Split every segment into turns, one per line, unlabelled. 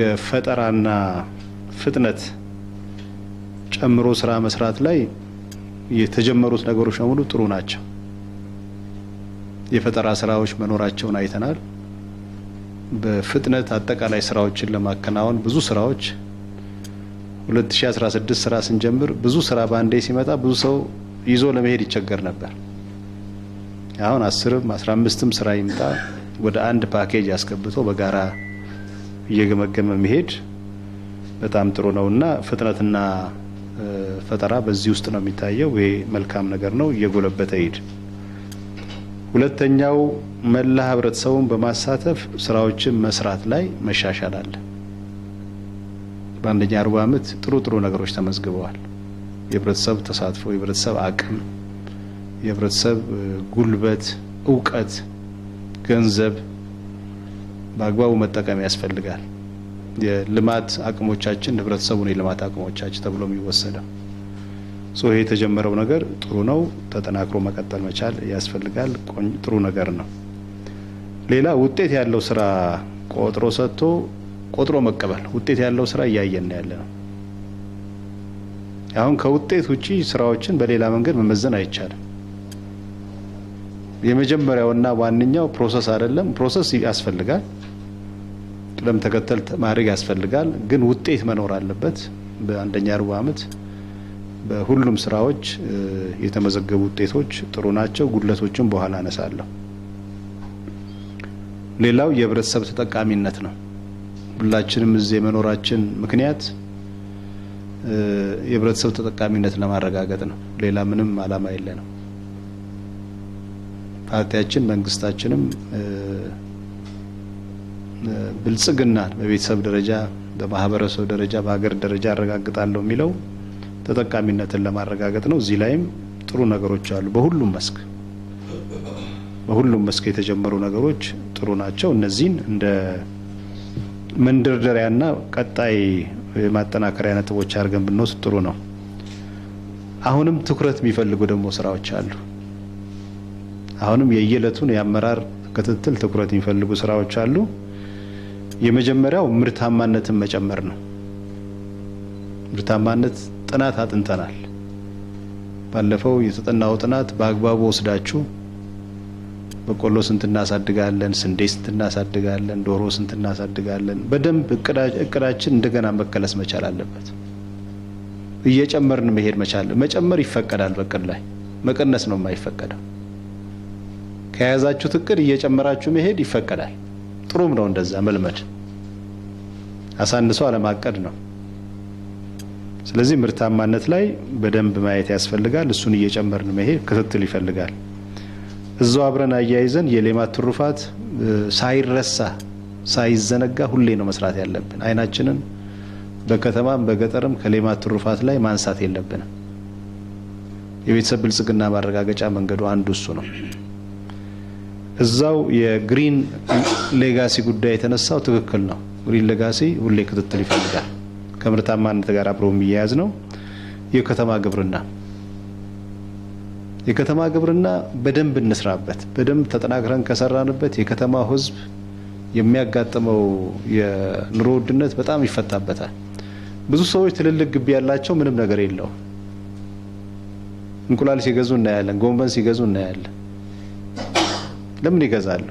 የፈጠራና ፍጥነት ጨምሮ ስራ መስራት ላይ የተጀመሩት ነገሮች በሙሉ ጥሩ ናቸው። የፈጠራ ስራዎች መኖራቸውን አይተናል። በፍጥነት አጠቃላይ ስራዎችን ለማከናወን ብዙ ስራዎች 2016 ስራ ስንጀምር ብዙ ስራ በአንዴ ሲመጣ ብዙ ሰው ይዞ ለመሄድ ይቸገር ነበር። አሁን 10ም 15ም ስራ ይምጣ ወደ አንድ ፓኬጅ አስገብቶ በጋራ እየገመገመ መሄድ በጣም ጥሩ ነውና ፍጥነትና ፈጠራ በዚህ ውስጥ ነው የሚታየው። ይሄ መልካም ነገር ነው፣ እየጎለበተ ይሄድ። ሁለተኛው መላ ህብረተሰቡን በማሳተፍ ስራዎችን መስራት ላይ መሻሻል አለ። በአንደኛ ሩብ ዓመት ጥሩ ጥሩ ነገሮች ተመዝግበዋል። የህብረተሰብ ተሳትፎ፣ የህብረተሰብ አቅም፣ የህብረተሰብ ጉልበት፣ እውቀት፣ ገንዘብ በአግባቡ መጠቀም ያስፈልጋል። የልማት አቅሞቻችን ህብረተሰቡን የልማት አቅሞቻችን ተብሎ የሚወሰደው ይሄ የተጀመረው ነገር ጥሩ ነው። ተጠናክሮ መቀጠል መቻል ያስፈልጋል። ጥሩ ነገር ነው። ሌላ ውጤት ያለው ስራ ቆጥሮ ሰጥቶ ቆጥሮ መቀበል፣ ውጤት ያለው ስራ እያየን ያለ ነው። አሁን ከውጤት ውጪ ስራዎችን በሌላ መንገድ መመዘን አይቻልም። የመጀመሪያውና ዋነኛው process አይደለም። Process ያስፈልጋል፣ ቅደም ተከተል ማድረግ ያስፈልጋል። ግን ውጤት መኖር አለበት። በአንደኛ ሩብ ዓመት በሁሉም ስራዎች የተመዘገቡ ውጤቶች ጥሩ ናቸው። ጉድለቶችን በኋላ አነሳለሁ። ሌላው የህብረተሰብ ተጠቃሚነት ነው። ሁላችንም እዚህ የመኖራችን ምክንያት የህብረተሰብ ተጠቃሚነት ለማረጋገጥ ነው። ሌላ ምንም አላማ የለንም። ፓርቲያችን መንግስታችንም ብልጽግናን በቤተሰብ ደረጃ፣ በማህበረሰብ ደረጃ፣ በሀገር ደረጃ አረጋግጣለሁ የሚለው ተጠቃሚነትን ለማረጋገጥ ነው። እዚህ ላይም ጥሩ ነገሮች አሉ። በሁሉም መስክ የተጀመሩ ነገሮች ጥሩ ናቸው። እነዚህን እንደ መንደርደሪያና ቀጣይ የማጠናከሪያ ነጥቦች አድርገን ብንወስድ ጥሩ ነው። አሁንም ትኩረት የሚፈልጉ ደግሞ ስራዎች አሉ። አሁንም የየዕለቱን የአመራር ክትትል ትኩረት የሚፈልጉ ስራዎች አሉ። የመጀመሪያው ምርታማነትን መጨመር ነው። ምርታማነት ጥናት አጥንተናል። ባለፈው የተጠናው ጥናት በአግባቡ ወስዳችሁ በቆሎ ስንት እናሳድጋለን፣ ስንዴ ስንት እናሳድጋለን፣ ዶሮ ስንት እናሳድጋለን፣ በደንብ እቅዳችን እንደገና መከለስ መቻል አለበት። እየጨመርን መሄድ መቻል፣ መጨመር ይፈቀዳል። በእቅድ ላይ መቀነስ ነው የማይፈቀደው። ከያዛችሁት እቅድ እየጨመራችሁ መሄድ ይፈቀዳል። ጥሩም ነው እንደዛ መልመድ፣ አሳንሶ አለማቀድ ነው። ስለዚህ ምርታማነት ላይ በደንብ ማየት ያስፈልጋል። እሱን እየጨመርን መሄድ ክትትል ይፈልጋል። እዛው አብረን አያይዘን የሌማት ትሩፋት ሳይረሳ ሳይዘነጋ ሁሌ ነው መስራት ያለብን። አይናችንን በከተማም በገጠርም ከሌማት ትሩፋት ላይ ማንሳት የለብንም። የቤተሰብ ብልጽግና ማረጋገጫ መንገዱ አንዱ እሱ ነው። እዛው የ green legacy ጉዳይ የተነሳው ትክክል ነው። Green legacy ሁሌ ክትትል ይፈልጋል። ከምርታማነት ጋር አብሮ የሚያያዝ ነው። የከተማ ግብርና በደንብ እንስራበት። በደንብ ተጠናክረን ከሰራንበት የከተማው ሕዝብ የሚያጋጥመው የኑሮ ውድነት በጣም ይፈታበታል። ብዙ ሰዎች ትልልቅ ግቢ ያላቸው ምንም ነገር የለውም። እንቁላል ሲገዙ እናያለን፣ ጎመን ሲገዙ እናያለን። ለምን ይገዛሉ?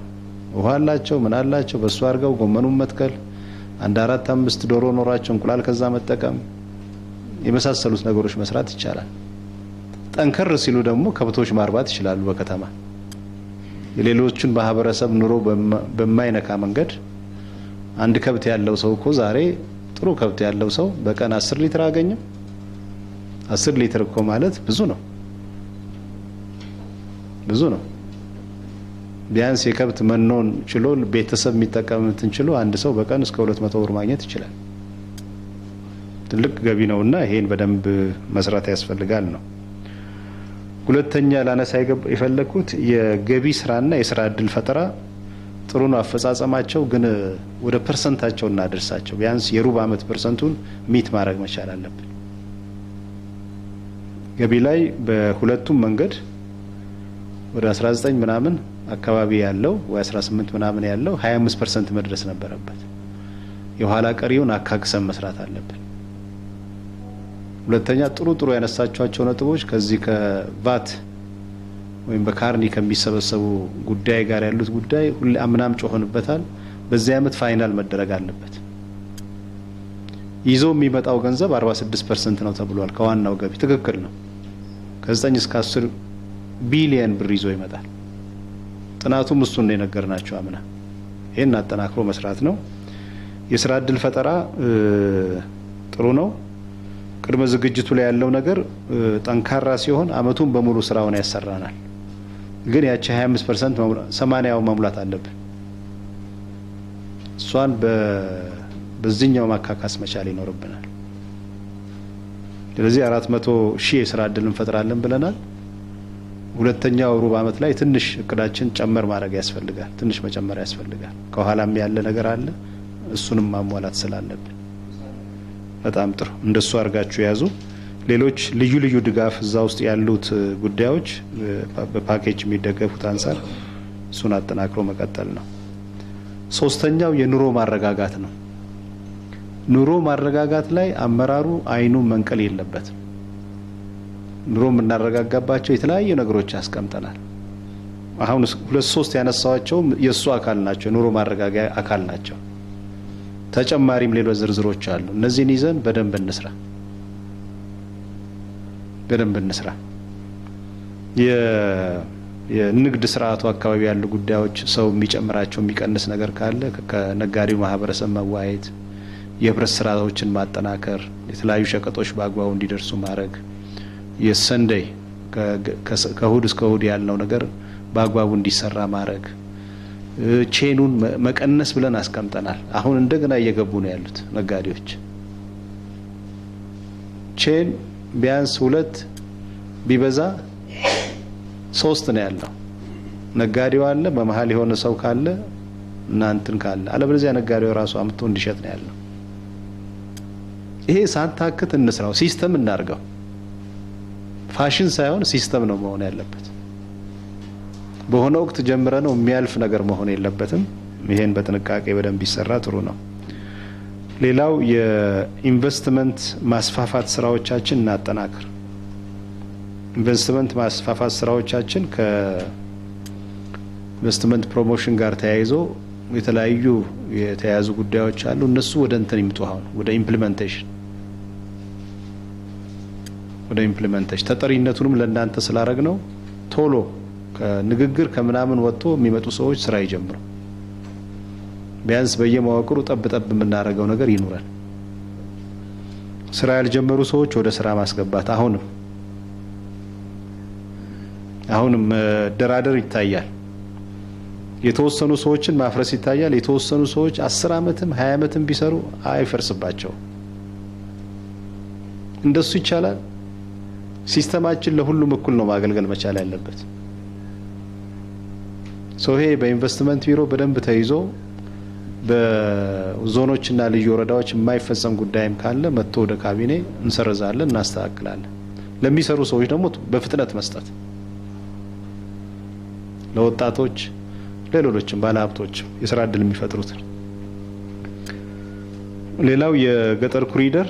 ውሃ አላቸው፣ ምን አላቸው። በሱ አድርገው ጎመኑን መትከል፣ አንድ አራት አምስት ዶሮ ኖሯቸው እንቁላል ከዛ መጠቀም የመሳሰሉት ነገሮች መስራት ይቻላል። ጠንከር ሲሉ ደግሞ ከብቶች ማርባት ይችላሉ። በከተማ የሌሎቹን ማህበረሰብ ኑሮ በማይነካ መንገድ አንድ ከብት ያለው ሰው እኮ ዛሬ ጥሩ ከብት ያለው ሰው በቀን 10 ሊትር አገኘም። 10 ሊትር እኮ ማለት ብዙ ነው፣ ብዙ ነው። ቢያንስ የከብት መኖን ችሎ ቤተሰብ የሚጠቀምትን ችሎ አንድ ሰው በቀን እስከ 200 ብር ማግኘት ይችላል። ትልቅ ገቢ ነውና ይሄን በደንብ መስራት ያስፈልጋል ነው። ሁለተኛ ላነሳ የፈለግኩት የገቢ ስራና የስራ እድል ፈጠራ ጥሩ ነው አፈጻጸማቸው፣ ግን ወደ percent ኣቸው እናደርሳቸው። ቢያንስ የሩብ ዓመት percent ኡን meet ማድረግ መቻል አለብን። ገቢ ላይ በሁለቱም መንገድ ወደ 19 ምናምን አካባቢ ያለው ወይ 18 ምናምን ያለው 25% መድረስ ነበረበት። የኋላ ቀሪውን አካክሰን መስራት አለብን። ሁለተኛ ጥሩ ጥሩ ያነሳቿቸው ነጥቦች ከዚህ ከቫት ወይም በካርኒ ከሚሰበሰቡ ጉዳይ ጋር ያሉት ጉዳይ ሁሌ አምናም ጮኸንበታል። በዚህ አመት final መደረግ አለበት። ይዞ የሚመጣው ገንዘብ 46% ነው ተብሏል ከዋናው ገቢ፣ ትክክል ነው። ከ9 እስከ 10 ቢሊየን ብር ይዞ ይመጣል። ጥናቱም እሱን ነው የነገርናቸው አምና። ይሄን አጠናክሮ መስራት ነው። የስራ እድል ፈጠራ ጥሩ ነው። ቅድመ ዝግጅቱ ላይ ያለው ነገር ጠንካራ ሲሆን አመቱን በሙሉ ስራውን ያሰራናል። ግን ያቺ 25% 80ው መሙላት አለብን። እሷን በዚህኛው ማካካስ መቻል ይኖርብናል። ስለዚህ 400 ሺህ የስራ እድል እንፈጥራለን ብለናል። ሁለተኛው ሩብ አመት ላይ ትንሽ እቅዳችን ጨመር ማድረግ ያስፈልጋል። ትንሽ መጨመር ያስፈልጋል። ከኋላም ያለ ነገር አለ፣ እሱንም ማሟላት ስላለብን በጣም ጥሩ እንደሱ አድርጋችሁ ያዙ። ሌሎች ልዩ ልዩ ድጋፍ እዛ ውስጥ ያሉት ጉዳዮች በፓኬጅ የሚደገፉት አንፃር እሱን አጠናክሮ መቀጠል ነው። ሶስተኛው የኑሮ ማረጋጋት ነው። ኑሮ ማረጋጋት ላይ አመራሩ አይኑን መንቀል የለበትም። ኑሮ የምናረጋጋባቸው የተለያዩ ነገሮች አስቀምጠናል። አሁን ሁለት ሶስት ያነሳኋቸው የሱ አካል ናቸው፣ የኑሮ ማረጋጊያ አካል ናቸው። ተጨማሪም ሌሎች ዝርዝሮች አሉ። እነዚህን ይዘን በደንብ እንስራ፣ በደንብ እንስራ። የንግድ ስርዓቱ አካባቢ ያሉ ጉዳዮች ሰው የሚጨምራቸው የሚቀንስ ነገር ካለ ከነጋዴው ማህበረሰብ መወያየት፣ የህብረት ስራዎችን ማጠናከር፣ የተለያዩ ሸቀጦች በአግባቡ እንዲደርሱ ማድረግ፣ የሰንደይ ከእሁድ እስከ እሁድ ያለው ነገር በአግባቡ እንዲሰራ ማድረግ፣ ቼኑን መቀነስ ብለን አስቀምጠናል። አሁን እንደገና እየገቡ ነው ያሉት ነጋዴዎች። Chain ቢያንስ 2 ቢበዛ 3 ነው ያለው። ነጋዴው አለ፣ በመሃል የሆነ ሰው ካለ እና እንትን ካለ፣ አለበለዚያ ነጋዴው ራሱ አምጥቶ እንዲሸጥ ነው ያለው። ይሄ ሳንታክት እንስራው፣ system እናርገው። ፋሽን ሳይሆን system ነው መሆን ያለበት። በሆነ ወቅት ጀምረነው የሚያልፍ ነገር መሆን የለበትም። ይሄን በጥንቃቄ በደንብ ቢሰራ ጥሩ ነው። ሌላው የኢንቨስትመንት ማስፋፋት ስራዎቻችን እናጠናክር። ኢንቨስትመንት ማስፋፋት ስራዎቻችን ከኢንቨስትመንት promotion ጋር ተያይዞ የተለያዩ የተያያዙ ጉዳዮች አሉ። እነሱ ወደ እንትን ይምጡ። አሁን ወደ implementation ተጠሪነቱንም ለእናንተ ስላረግነው ቶሎ ከንግግር ከምናምን ወጥቶ የሚመጡ ሰዎች ስራ ይጀምሩ። ቢያንስ በየመዋቅሩ ጠብ ጠብ የምናረገው ነገር ይኑራል። ስራ ያልጀመሩ ሰዎች ወደ ስራ ማስገባት አሁንም መደራደር ይታያል። የተወሰኑ ሰዎችን ማፍረስ ይታያል። የተወሰኑ ሰዎች 10 አመትም 20 አመትም ቢሰሩ አይፈርስባቸውም። እንደሱ ይቻላል። ሲስተማችን ለሁሉም እኩል ነው ማገልገል መቻል ያለበት። ይሄ በኢንቨስትመንት ቢሮ በደንብ ተይዞ በዞኖችና ልዩ ወረዳዎች የማይፈጸም ጉዳይም ካለ መጥቶ ወደ ካቢኔ እንሰርዛለን፣ እናስተካክላለን። ለሚሰሩ ሰዎች ደግሞ በፍጥነት መስጠት፣ ለወጣቶች፣ ለሌሎችም ባለሀብቶች የስራ እድል የሚፈጥሩት። ሌላው የገጠር ኮሪደር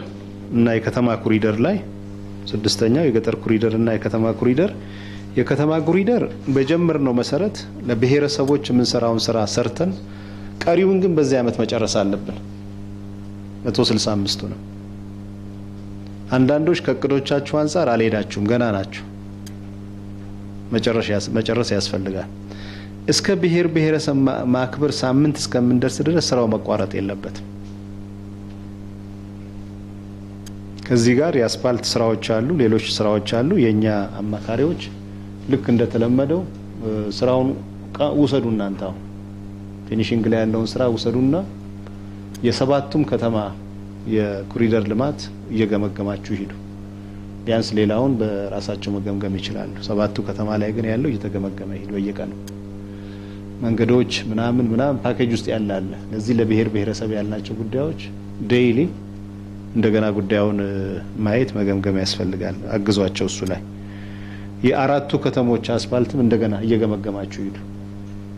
እና የከተማ ኮሪደር ላይ ስድስተኛው የገጠር ኮሪደር እና የከተማ ኮሪደር። የከተማ ኮሪደር በጀመርነው መሰረት ለብሔረሰቦች የምንሰራውን ስራ ሰርተን ቀሪውን ግን በዚህ አመት መጨረስ አለብን። 165 ነው። አንዳንዶች ከእቅዶቻችሁ አንፃር አልሄዳችሁም፣ ገና ናችሁ። መጨረስ ያስፈልጋል። እስከ ብሔር ብሔረሰብ ማክበር ሳምንት እስከምንደርስ ድረስ ስራው መቋረጥ የለበትም። ከዚህ ጋር የአስፋልት ስራዎች አሉ፣ ሌሎች ስራዎች አሉ። የኛ አማካሪዎች ልክ እንደተለመደው ስራውን ውሰዱ እናንተ አሁን finishing ላይ ያለውን ስራ ውሰዱና የሰባቱም ከተማ የኮሪደር ልማት እየገመገማችሁ ሂዱ። ቢያንስ ሌላውን በራሳቸው መገምገም ይችላሉ። ሰባቱ ከተማ ላይ ግን ያለው እየተገመገመ ሂዱ በየቀኑ። መንገዶች ምናምን ምናምን ፓኬጅ ውስጥ ያለ አለ። ለዚህ ለብሔር ብሔረሰብ ያልናቸው ጉዳዮች daily እንደገና ጉዳዩን ማየት መገምገም ያስፈልጋል። አግዟቸው እሱ ላይ። የአራቱ ከተሞች አስፋልትም እንደገና እየገመገማችሁ ሂዱ።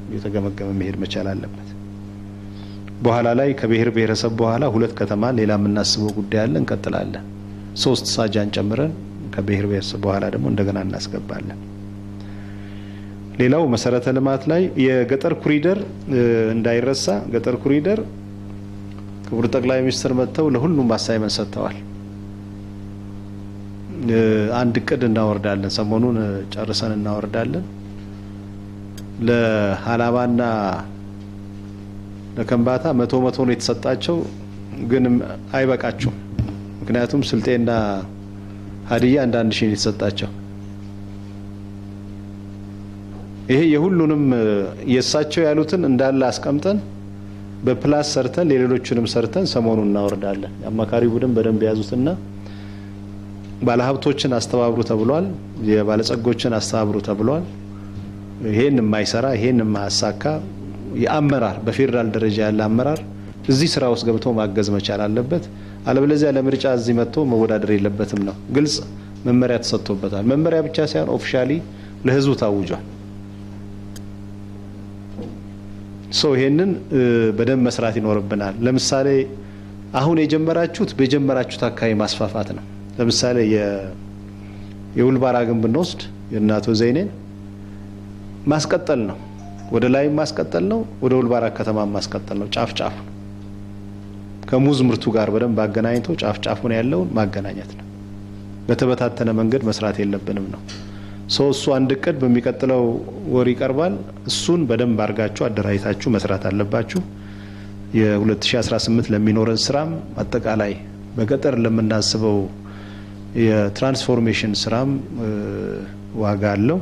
እየተገመገመ መሄድ መቻል አለበት። በኋላ ላይ ከብሔር ብሔረሰብ በኋላ ሁለት ከተማ ሌላ የምናስበው ጉዳይ አለ፣ እንቀጥላለን። 3 ሳጃን ጨምረን ከብሔር ብሔረሰብ በኋላ ደግሞ እንደገና እናስገባለን። ሌላው መሰረተ ልማት ላይ የገጠር ኮሪደር እንዳይረሳ። ገጠር ኮሪደር ክቡር ጠቅላይ ሚኒስትር መጥተው ለሁሉም assignment ሰጥተዋል። አንድ እቅድ እናወርዳለን፣ ሰሞኑን ጨርሰን እናወርዳለን። ለሀላባና ለከምባታ 100 ነው የተሰጣቸው፣ ግን አይበቃቸውም። ምክንያቱም ስልጤና ሀዲያ 1 ሺህ ነው የተሰጣቸው። ይሄ የሁሉንም የሳቸው ያሉትን እንዳለ አስቀምጠን በ plus ሰርተን ለሌሎቹንም ሰርተን ሰሞኑን እናወርዳለን። አማካሪ ቡድን በደንብ ያዙትና ባለሀብቶችን አስተባብሩ ተብሏል። የባለጸጎችን አስተባብሩ ተብሏል። ይሄን የማይሰራ ይሄን የማያሳካ የአመራር በፌዴራል ደረጃ ያለ አመራር እዚህ ስራ ውስጥ ገብቶ ማገዝ መቻል አለበት። አለበለዚያ ለምርጫ እዚህ መጥቶ መወዳደር የለበትም ነው። ግልጽ መመሪያ ተሰጥቶበታል። መመሪያ ብቻ ሳይሆን officially ለህዝቡ ታውጇል። ይሄንን በደንብ መስራት ይኖርብናል። ለምሳሌ አሁን የጀመራችሁት በጀመራችሁት አካባቢ ማስፋፋት ነው። ለምሳሌ የውልባራ ግንብ ብንወስድ የእናቶ ዘይኔን ማስቀጠል ነው። ወደ ላይ ማስቀጠል ነው። ወደ ውልባራ ከተማ ማስቀጠል ነው። ጫፍ ጫፍ ከሙዝ ምርቱ ጋር በደንብ አገናኝቶ ጫፍ ጫፉን ያለውን ማገናኘት ነው። በተበታተነ መንገድ መስራት የለብንም ነው። እሱ አንድ እቅድ በሚቀጥለው ወር ይቀርባል። እሱን በደንብ አድርጋችሁ አደራጅታችሁ መስራት አለባችሁ። የ2018 ለሚኖረን ስራም አጠቃላይ በገጠር ለምናስበው የ transformation ስራም ዋጋ አለው።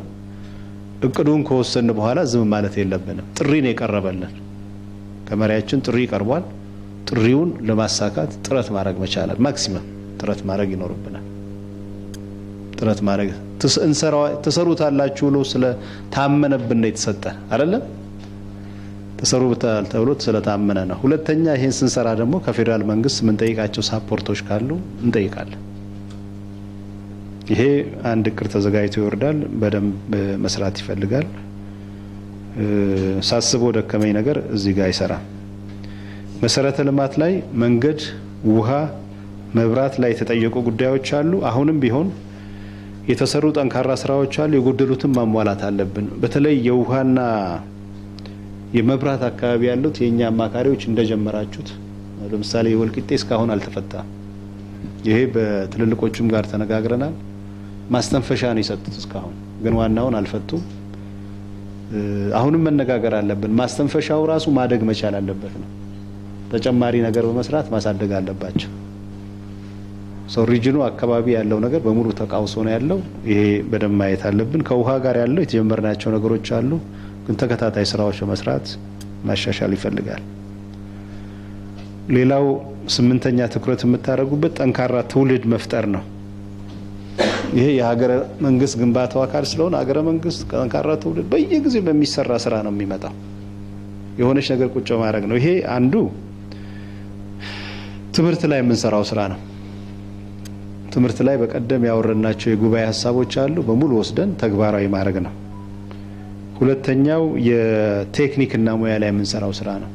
እቅዱን ከወሰን በኋላ ዝም ማለት የለብንም። ጥሪ ነው የቀረበልን፣ ከመሪያችን ጥሪ ቀርቧል። ጥሪውን ለማሳካት ጥረት ማድረግ መቻል maximum ጥረት ማድረግ ይኖርብናል። ጥረት ማድረግ ትሰሩታላችሁ ብሎ ስለታመነብን ነው የተሰጠ አይደለም። ትሰሩታል ተብሎ ስለታመነ ነው። ሁለተኛ ይሄን ስንሰራ ደግሞ ከፌዴራል መንግስት የምንጠይቃቸው support ኦች ካሉ እንጠይቃለን። ይሄ አንድ እቅድ ተዘጋጅቶ ይወርዳል። በደንብ መስራት ይፈልጋል። ሳስበው ደከመኝ ነገር እዚህ ጋር አይሰራም። መሰረተ ልማት ላይ መንገድ፣ ውሃ፣ መብራት ላይ የተጠየቁ ጉዳዮች አሉ። አሁንም ቢሆን የተሰሩ ጠንካራ ስራዎች አሉ። የጎደሉትን ማሟላት አለብን። በተለይ የውሃና የመብራት አካባቢ ያሉት የኛ አማካሪዎች እንደጀመራችሁት ለምሳሌ የወልቂጤ እስካሁን አልተፈታም። ይሄ በትልልቆቹም ጋር ተነጋግረናል። ማስተንፈሻ ነው የሰጡት እስካሁን ግን ዋናውን አልፈቱም። አሁንም መነጋገር አለብን። ማስተንፈሻው ራሱ ማደግ መቻል አለበት ነው። ተጨማሪ ነገር በመስራት ማሳደግ አለባቸው። ሰው ሪጅኑ አካባቢ ያለው ነገር በሙሉ ተቃውሶ ነው ያለው። ይሄ በደንብ ማየት አለብን። ከውሃ ጋር ያለው የተጀመርናቸው ነገሮች አሉ፣ ግን ተከታታይ ስራዎች በመስራት ማሻሻል ይፈልጋል። ሌላው 8ኛ ትኩረት የምታደርጉበት ጠንካራ ትውልድ መፍጠር ነው። ይሄ የሀገረ መንግስት ግንባታው አካል ስለሆነ ሀገረ መንግስት ጠንካራ ትውልድ በየጊዜው በሚሰራ ስራ ነው የሚመጣው። የሆነች ነገር ቁጭ ማድረግ ነው። ይሄ አንዱ ትምህርት ላይ የምንሰራው ስራ ነው። ትምህርት ላይ በቀደም ያወረድናቸው የጉባኤ ሀሳቦች አሉ፣ በሙሉ ወስደን ተግባራዊ ማድረግ ነው። ሁለተኛው የቴክኒክና ሙያ ላይ የምንሰራው ስራ ነው።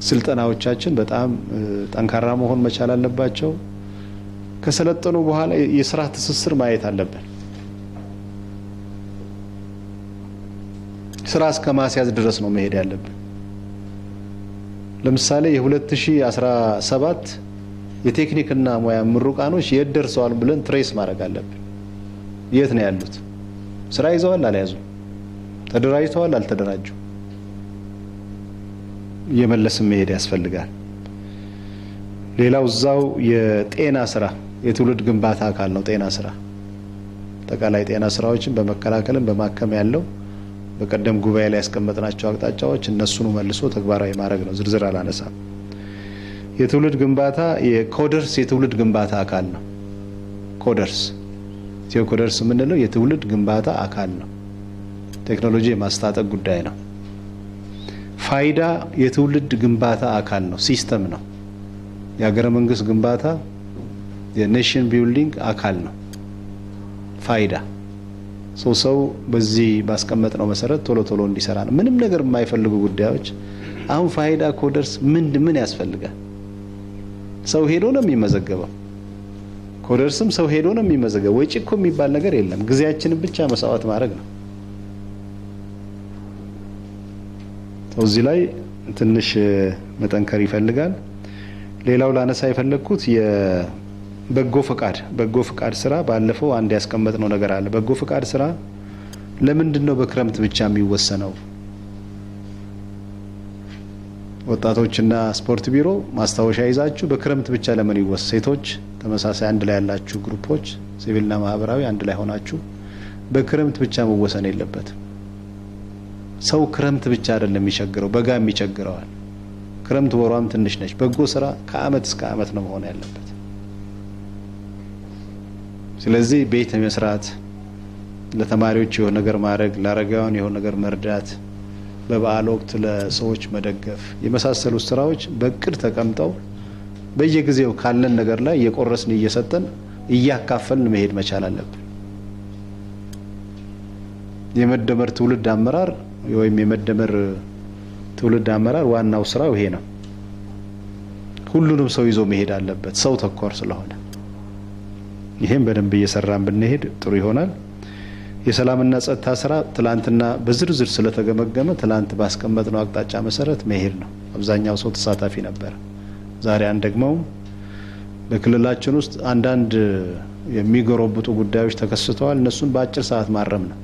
ስልጠናዎቻችን በጣም ጠንካራ መሆን መቻል አለባቸው። ከሰለጠኑ በኋላ የስራ ትስስር ማየት አለብን። ስራ እስከ ማስያዝ ድረስ ነው መሄድ ያለብን። ለምሳሌ የ2017 የቴክኒክና ሙያ ምሩቃኖች የት ደርሰዋል ብለን ትሬስ ማድረግ አለብን። የት ነው ያሉት? ስራ ይዘዋል አልያዙም? ተደራጅተዋል አልተደራጁም? እየመለስን መሄድ ያስፈልጋል። ሌላው እዛው የጤና ስራ የትውልድ ግንባታ አካል ነው። ጤና ስራ አጠቃላይ ጤና ስራዎችን በመከላከልም በማከም ያለው በቀደም ጉባኤ ላይ ያስቀመጥናቸው አቅጣጫዎች እነሱን መልሶ ተግባራዊ ማድረግ ነው። ዝርዝር አላነሳም። የትውልድ ግንባታ የ coders የትውልድ ግንባታ አካል ነው። coders ኢትዮ coders የምንለው የትውልድ ግንባታ አካል ነው። ቴክኖሎጂ የማስታጠቅ ጉዳይ ነው። ፋይዳ የትውልድ ግንባታ አካል ነው፣ system ነው። የሀገረ መንግስት ግንባታ የ nation building አካል ነው። ፋይዳ ሰው በዚህ ባስቀመጥነው መሰረት ቶሎ ቶሎ እንዲሰራ ነው። ምንም ነገር የማይፈልጉ ጉዳዮች አሁን ፋይዳ coders ምን ምን ያስፈልጋል? ሰው ሄዶ ነው የሚመዘገበው። Coders ም ሰው ሄዶ ነው የሚመዘገበው። ወጪ እኮ የሚባል ነገር የለም። ጊዜያችንን ብቻ መስዋዕት ማድረግ ነው። እዚህ ላይ ትንሽ መጠንከር ይፈልጋል። ሌላው ላነሳ የፈለግኩት የበጎ ፈቃድ በጎ ፈቃድ ስራ ባለፈው አንድ ያስቀመጥነው ነገር አለ። በጎ ፈቃድ ስራ ለምንድን ነው በክረምት ብቻ የሚወሰነው? ወጣቶችና ስፖርት ቢሮ ማስታወሻ ይዛችሁ በክረምት ብቻ ለምን ይወሰን? ሴቶች ተመሳሳይ አንድ ላይ ያላችሁ group ኦች ሲቪልና ማህበራዊ አንድ ላይ ሆናችሁ በክረምት ብቻ መወሰን የለበትም። ሰው ክረምት ብቻ አይደለም የሚቸግረው፣ በጋም ይቸግረዋል። ክረምት ወሯም ትንሽ ነች። በጎ ስራ ከአመት እስከ አመት ነው መሆን ያለበት። ስለዚህ ቤት መስራት፣ ለተማሪዎች የሆነ ነገር ማድረግ፣ ለአረጋውያን የሆነ ነገር መርዳት፣ በበዓል ወቅት ለሰዎች መደገፍ የመሳሰሉ ስራዎች በእቅድ ተቀምጠው በየጊዜው ካለን ነገር ላይ እየቆረስን እየሰጠን እያካፈልን መሄድ መቻል አለብን። የመደመር ትውልድ አመራር ወይም የመደመር ትውልድ አመራር ዋናው ስራው ይሄ ነው። ሁሉንም ሰው ይዞ መሄድ አለበት፣ ሰው ተኮር ስለሆነ ይሄን በደንብ እየሰራን ብንሄድ ጥሩ ይሆናል። የሰላምና ጸጥታ ስራ ትላንትና በዝርዝር ስለተገመገመ ትላንት ባስቀመጥነው አቅጣጫ መሰረት መሄድ ነው። አብዛኛው ሰው ተሳታፊ ነበር። ዛሬ አንደግመውም። በክልላችን ውስጥ አንዳንድ የሚጎረብጡ ጉዳዮች ተከስተዋል። እነሱን በአጭር ሰዓት ማረም ነው።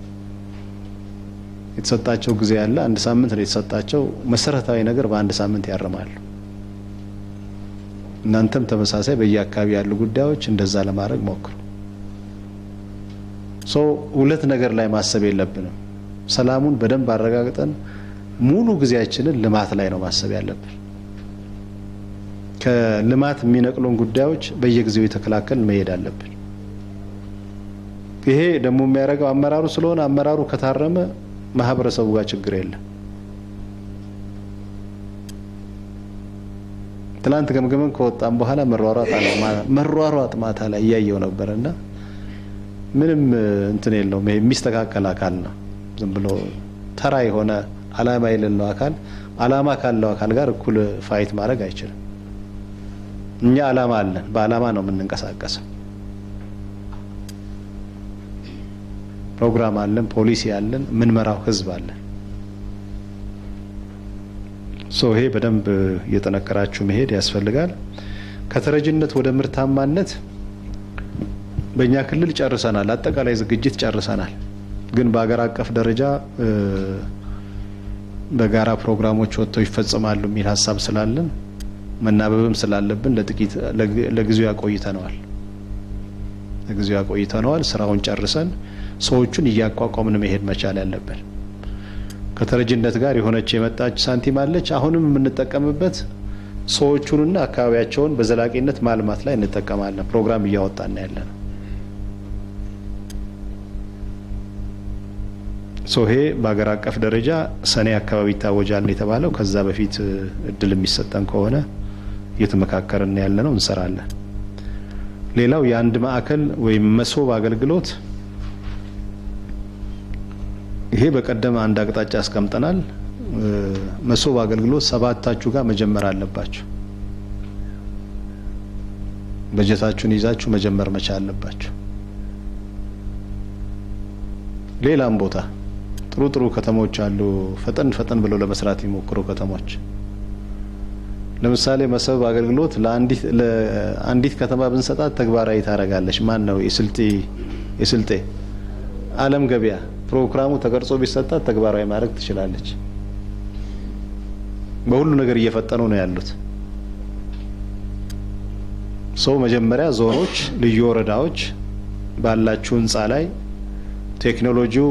የተሰጣቸው ጊዜ ያለ አንድ ሳምንት ነው የተሰጣቸው። መሰረታዊ ነገር በአንድ ሳምንት ያርማሉ። እናንተም ተመሳሳይ በየአካባቢ ያሉ ጉዳዮች እንደዛ ለማድረግ ሞክሩ። ሁለት ነገር ላይ ማሰብ የለብንም። ሰላሙን በደንብ አረጋግጠን ሙሉ ጊዜያችንን ልማት ላይ ነው ማሰብ ያለብን። ከልማት የሚነቅሉን ጉዳዮች በየጊዜው የተከላከልን መሄድ አለብን። ይሄ ደግሞ የሚያደርገው አመራሩ ስለሆነ አመራሩ ከታረመ ማህበረሰቡ ጋር ችግር የለም። ትላንት ገምገመን ከወጣን በኋላ መሯሯጥ ማታ ላይ እያየው ነበርና ምንም እንትን የለውም። ይሄ የሚስተካከል አካል ነው። ዝም ብሎ ተራ የሆነ አላማ የሌለው አካል አላማ ካለው አካል ጋር እኩል fight ማድረግ አይችልም። እኛ አላማ አለን። በአላማ ነው የምንንቀሳቀሰው። ፕሮግራም አለን፣ ፖሊሲ አለን፣ የምንመራው ህዝብ አለን። ይሄ በደንብ እየጠነከራችሁ መሄድ ያስፈልጋል። ከተረጅነት ወደ ምርታማነት በእኛ ክልል ጨርሰናል። አጠቃላይ ዝግጅት ጨርሰናል። ግን በሀገር አቀፍ ደረጃ በጋራ ፕሮግራሞች ወጥተው ይፈጽማሉ የሚል ሀሳብ ስላለን መናበብም ስላለብን ለጥቂት ለጊዜው ያቆይተነዋል። ለጊዜው ያቆይተነዋል። ስራውን ጨርሰን ሰዎቹን እያቋቋምን መሄድ መቻል ያለብን። ከተረጅነት ጋር የሆነች የመጣች ሳንቲም አለች። አሁንም የምንጠቀምበት ሰዎቹንና አካባቢያቸውን በዘላቂነት ማልማት ላይ እንጠቀማለን። ፕሮግራም እያወጣን ያለ ነው። ይሄ በሀገር አቀፍ ደረጃ ሰኔ አካባቢ ይታወጃል የተባለው ከዛ በፊት እድል የሚሰጠን ከሆነ እየተመካከርን ያለ ነው፣ እንሰራለን። ሌላው የአንድ ማዕከል ወይም መሶብ አገልግሎት ይሄ በቀደም አንድ አቅጣጫ አስቀምጠናል። መሶብ አገልግሎት ሰባታችሁ ጋር መጀመር አለባችሁ። በጀታችሁን ይዛችሁ መጀመር መቻል አለባችሁ። ሌላም ቦታ ጥሩ ጥሩ ከተሞች አሉ፣ ፈጠን ፈጠን ብለው ለመስራት የሚሞክሩ ከተሞች። ለምሳሌ መሶብ አገልግሎት ለአንዲት ከተማ ብንሰጣት ተግባራዊ ታደርጋለች። ማን ነው የስልጤ ዓለም ገበያ ፕሮግራሙ ተቀርጾ ቢሰጣት ተግባራዊ ማድረግ ትችላለች። በሁሉ ነገር እየፈጠኑ ነው ያሉት። ሰው መጀመሪያ ዞኖች፣ ልዩ ወረዳዎች ባላችሁ ህንጻ ላይ ቴክኖሎጂው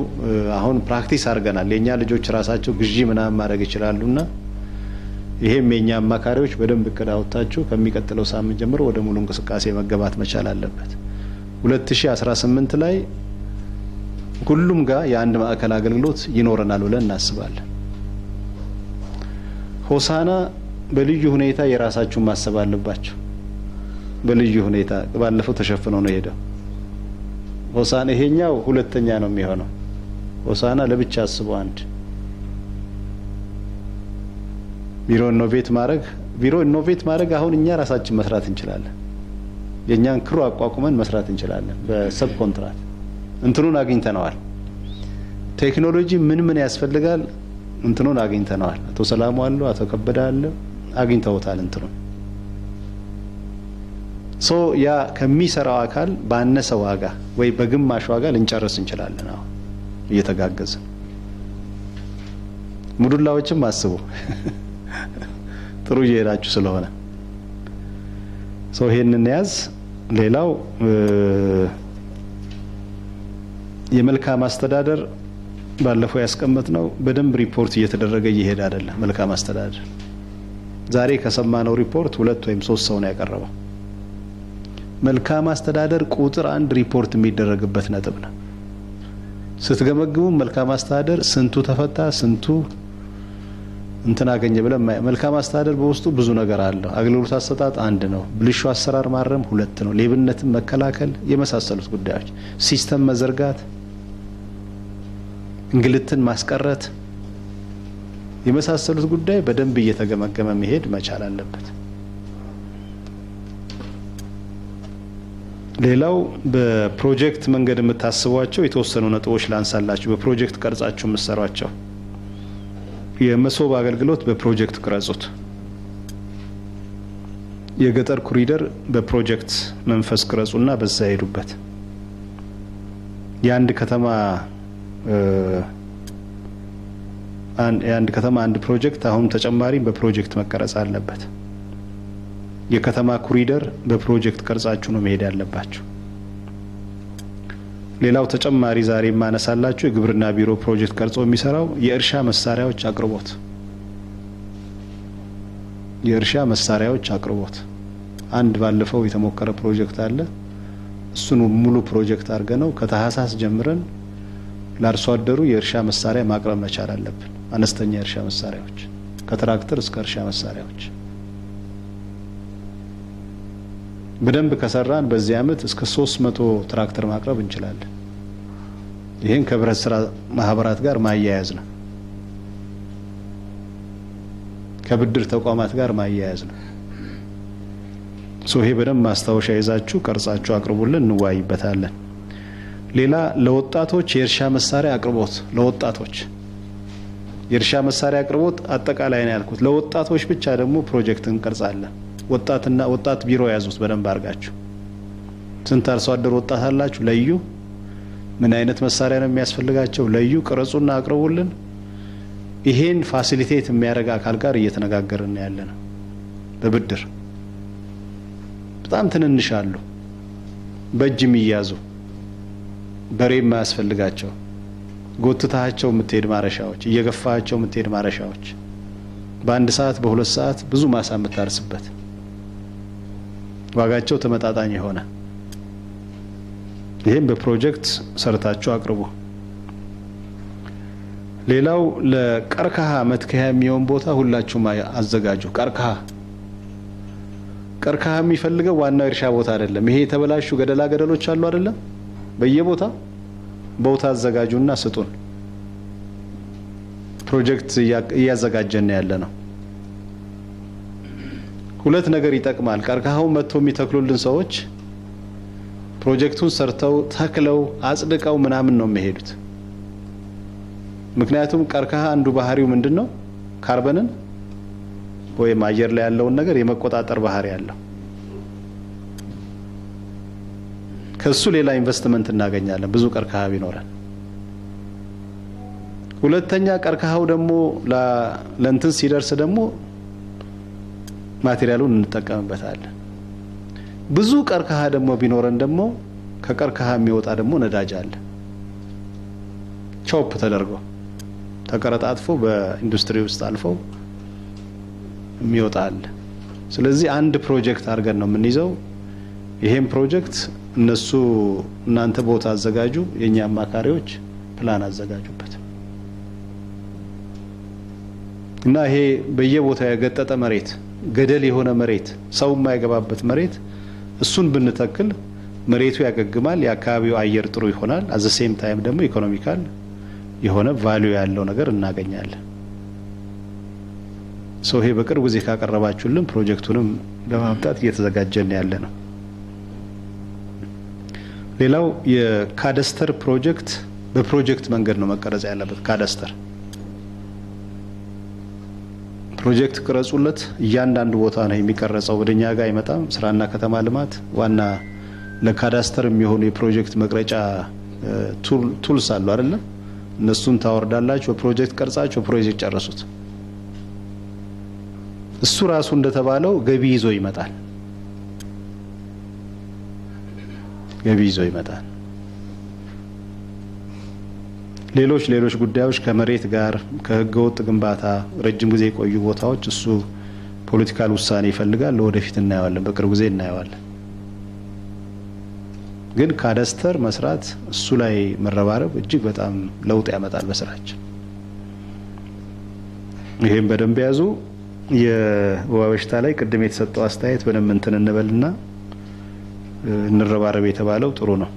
አሁን practice አድርገናል። የኛ ልጆች ራሳቸው ግዢ ምናምን ማድረግ ይችላሉና ይሄም የኛ አማካሪዎች በደንብ እቅድ አውጥታችሁ ከሚቀጥለው ሳምንት ጀምሮ ወደ ሙሉ እንቅስቃሴ መገባት መቻል አለበት። 2018 ላይ ሁሉም ጋር የአንድ ማዕከል አገልግሎት ይኖረናል ብለን እናስባለን። ሆሳና በልዩ ሁኔታ የራሳችሁን ማሰብ አለባችሁ። በልዩ ሁኔታ ባለፈው ተሸፍኖ ነው የሄደው። ሆሳና ይሄኛው ሁለተኛ ነው የሚሆነው። ሆሳና ለብቻ አስቦ አንድ ቢሮ innovate ማድረግ፣ ቢሮ innovate ማድረግ አሁን እኛ ራሳችን መስራት እንችላለን። የእኛን crew አቋቁመን መስራት እንችላለን። በ sub contract እንትኑን አግኝተነዋል። ቴክኖሎጂ ምን ምን ያስፈልጋል እንትኑን አግኝተነዋል። አቶ ሰላሙ አሉ፣ አቶ ከበደ አለ፣ አግኝተውታል እንትኑን። So ያ ከሚሰራው አካል ባነሰ ዋጋ ወይ በግማሽ ዋጋ ልንጨርስ እንችላለን። አሁን እየተጋገዝን ሙዱላዎችም አስቡ፣ ጥሩ እየሄዳችሁ ስለሆነ። So ይሄንን ያዝ። ሌላው የመልካም አስተዳደር ባለፈው ያስቀመጥነው በደንብ ሪፖርት እየተደረገ እየሄደ አይደለም። መልካም አስተዳደር ዛሬ ከሰማነው ሪፖርት ሁለት ወይም ሶስት ሰው ነው ያቀረበው። መልካም አስተዳደር ቁጥር አንድ ሪፖርት የሚደረግበት ነጥብ ነው። ስትገመግሙ መልካም አስተዳደር ስንቱ ተፈታ፣ ስንቱ እንትን አገኘ ብለን፣ መልካም አስተዳደር በውስጡ ብዙ ነገር አለው። አገልግሎት አሰጣጥ አንድ ነው። ብልሹ አሰራር ማረም ሁለት ነው። ሌብነትን መከላከል የመሳሰሉት ጉዳዮች፣ system መዘርጋት፣ እንግልትን ማስቀረት የመሳሰሉት ጉዳይ በደንብ እየተገመገመ መሄድ መቻል አለበት። ሌላው በፕሮጀክት መንገድ የምታስቧቸው የተወሰኑ ነጥቦች ላንሳላችሁ። በፕሮጀክት ቀርጻችሁ የምትሰሯቸው የመሶብ አገልግሎት በፕሮጀክት ቅረጹት። የገጠር ኮሪደር በፕሮጀክት መንፈስ ቅረጹና በዛ ሄዱበት። የአንድ ከተማ አንድ ፕሮጀክት አሁን ተጨማሪ በፕሮጀክት መቀረጽ አለበት። የከተማ ኮሪደር በፕሮጀክት ቀርጻችሁ ነው መሄድ ያለባችሁ። ሌላው ተጨማሪ ዛሬ የማነሳላችሁ የግብርና ቢሮ ፕሮጀክት ቀርጾ የሚሰራው የእርሻ መሳሪያዎች አቅርቦት አንድ ባለፈው የተሞከረ ፕሮጀክት አለ። እሱን ሙሉ ፕሮጀክት አድርገን ነው ከታህሳስ ጀምረን ለአርሶ አደሩ የእርሻ መሳሪያ ማቅረብ መቻል አለብን። አነስተኛ የእርሻ መሳሪያዎች ከትራክተር እስከ እርሻ መሳሪያዎች በደንብ ከሰራን በዚህ አመት እስከ 300 ትራክተር ማቅረብ እንችላለን። ይህን ከህብረት ስራ ማህበራት ጋር ማያያዝ ነው። ከብድር ተቋማት ጋር ማያያዝ ነው። So ይሄ በደንብ ማስታወሻ ይዛችሁ ቀርጻችሁ አቅርቡልን፣ እንወያይበታለን። ሌላ ለወጣቶች የእርሻ መሳሪያ አቅርቦት፣ ለወጣቶች የእርሻ መሳሪያ አቅርቦት አጠቃላይ ነው ያልኩት። ለወጣቶች ብቻ ደግሞ ፕሮጀክት እንቀርጻለን። ወጣትና ወጣት ቢሮ ያዙት በደንብ አድርጋችሁ። ስንት አርሶ አደር ወጣት አላችሁ? ለዩ። ምን አይነት መሳሪያ ነው የሚያስፈልጋቸው? ለዩ፣ ቅረጹና አቅርቡልን። ይሄን facilitate የሚያደርግ አካል ጋር እየተነጋገርን ያለ ነው። በብድር በጣም ትንንሽ አሉ፣ በእጅ የሚያዙ፣ በሬ የማያስፈልጋቸው፣ ጎትታቸው የምትሄድ ማረሻዎች፣ እየገፋቸው የምትሄድ ማረሻዎች፣ በአንድ ሰዓት በ2 ሰዓት ብዙ ማሳ የምታርስበት፣ ዋጋቸው ተመጣጣኝ የሆነ፣ ይህም በፕሮጀክት ሰርታችሁ አቅርቡ። ሌላው ለቀርከሃ መትከያ የሚሆን ቦታ ሁላችሁም አዘጋጁ። ቀርከሃ የሚፈልገው ዋናው የእርሻ ቦታ አይደለም። ይሄ የተበላሹ ገደላ ገደሎች አሉ አይደለም? በየቦታ ቦታ አዘጋጁና ስጡን። ፕሮጀክት እያዘጋጀን ያለ ነው። ሁለት ነገር ይጠቅማል። ቀርከሃውን መጥቶ የሚተክሉልን ሰዎች ፕሮጀክቱን ሰርተው ተክለው አጽድቀው ምናምን ነው የሚሄዱት። ምክንያቱም ቀርከሃ አንዱ ባህሪው ምንድን ነው? ካርበንን ወይም አየር ላይ ያለውን ነገር የመቆጣጠር ባህሪ ያለው። ከሱ ሌላ ኢንቨስትመንት እናገኛለን ብዙ ቀርከሃ ቢኖረን። ሁለተኛ ቀርከሃው ደግሞ ለእንትን ሲደርስ ደግሞ material ኡን እንጠቀምበታለን። ብዙ ቀርከሃ ደግሞ ቢኖረን ደግሞ ከቀርከሃ የሚወጣ ደግሞ ነዳጅ አለ። Chop ተደርጎ ተቀረጣጥፎ በኢንዱስትሪ ውስጥ አልፎ የሚወጣ አለ። ስለዚህ አንድ ፕሮጀክት አድርገን ነው የምንይዘው። ይሄን ፕሮጀክት እነሱ እናንተ ቦታ አዘጋጁ፣ የእኛ አማካሪዎች ፕላን አዘጋጁበት እና ይሄ በየቦታው የገጠጠ መሬት፣ ገደል የሆነ መሬት፣ ሰው የማይገባበት መሬት እሱን ብንተክል መሬቱ ያገግማል፣ የአካባቢው አየር ጥሩ ይሆናል። At the same time ደግሞ economical የሆነ value ያለው ነገር እናገኛለን። ሰው ይሄ በቅርብ ጊዜ ካቀረባችሁልን ፕሮጀክቱንም ለማምጣት እየተዘጋጀን ያለ ነው። ሌላው የ cadaster ፕሮጀክት በፕሮጀክት መንገድ ነው መቀረጽ ያለበት። Cadaster ፕሮጀክት ቅረጹለት። እያንዳንዱ ቦታ ነው የሚቀረጸው፣ ወደኛ ጋር አይመጣም። ስራና ከተማ ልማት ዋና ለ cadaster የሚሆኑ የፕሮጀክት መቅረጫ tools አሉ አይደለም? እነሱን ታወርዳላችሁ። በፕሮጀክት ቀርጻችሁ በፕሮጀክት ጨርሱት። እሱ ራሱ እንደተባለው ገቢ ይዞ ይመጣል። ገቢ ይዞ ይመጣል። ሌሎች ጉዳዮች ከመሬት ጋር፣ ከህገወጥ ግንባታ፣ ረጅም ጊዜ የቆዩ ቦታዎች እሱ political ውሳኔ ይፈልጋል። ለወደፊት እናየዋለን፣ በቅርብ ጊዜ እናየዋለን። ግን cadaster መስራት፣ እሱ ላይ መረባረብ እጅግ በጣም ለውጥ ያመጣል በስራችን። ይሄም በደንብ ያዙ። የወባ በሽታ ላይ ቅድም የተሰጠው አስተያየት በደንብ እንትን እንበልና እንረባረብ የተባለው ጥሩ ነው።